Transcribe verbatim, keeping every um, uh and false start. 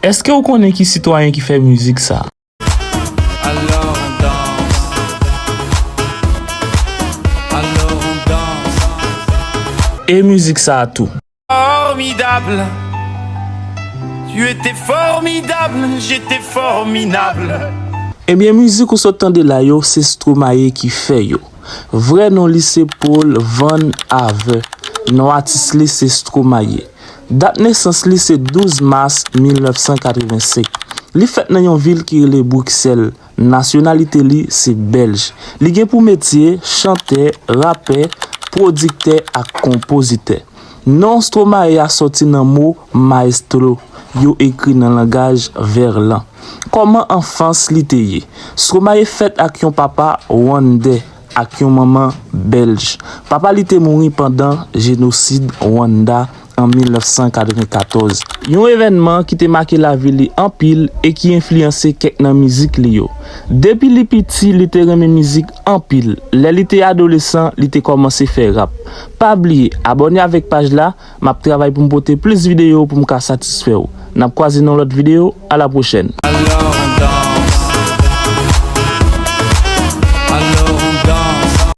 Èske w konnen ki sitwayen ki fè mizik sa? Alors on danse. Alors on danse. E mizik sa a tou. Formidable. Tu étais formidable, j'étais formidable. Ebyen, mizik ou sot tande la yo, se Stromae ki fè yo. Vrè non li se Paul Van Ave. Non atis li se Stromae. Dat nesans li se douz mas mil nèf san katrevensenk. Li fèt nan yon vil ki rele Briksèl. Nasyonalite li se bèlj. Li gen pou metye chantè, rapè, pwodiktè ak konpozitè. Non Stromae a sòti nan mo maestro yo ekri nan langaj vèlan. Kòman anfans li te ye? Stromae fèt ak yon papa rwandè ak yon manman bèlj. Papa li te mouri pandan jenosid Rwanda an mil nèf san katrevenkatòz. Yon evènman ki te make lavi li anpil e ki enfliyanse kèk nan mizik li yo. Depi li piti, li te renmen mizik anpil. Lè li te adolesan, li te kòmanse fè rap. Pa bliye abòne avèk paj la, m ap travay pou m pote plis videyo pou m ka satisfè w. N ap kwaze nan lòt videyo, a la pwochèn. Alors on danse.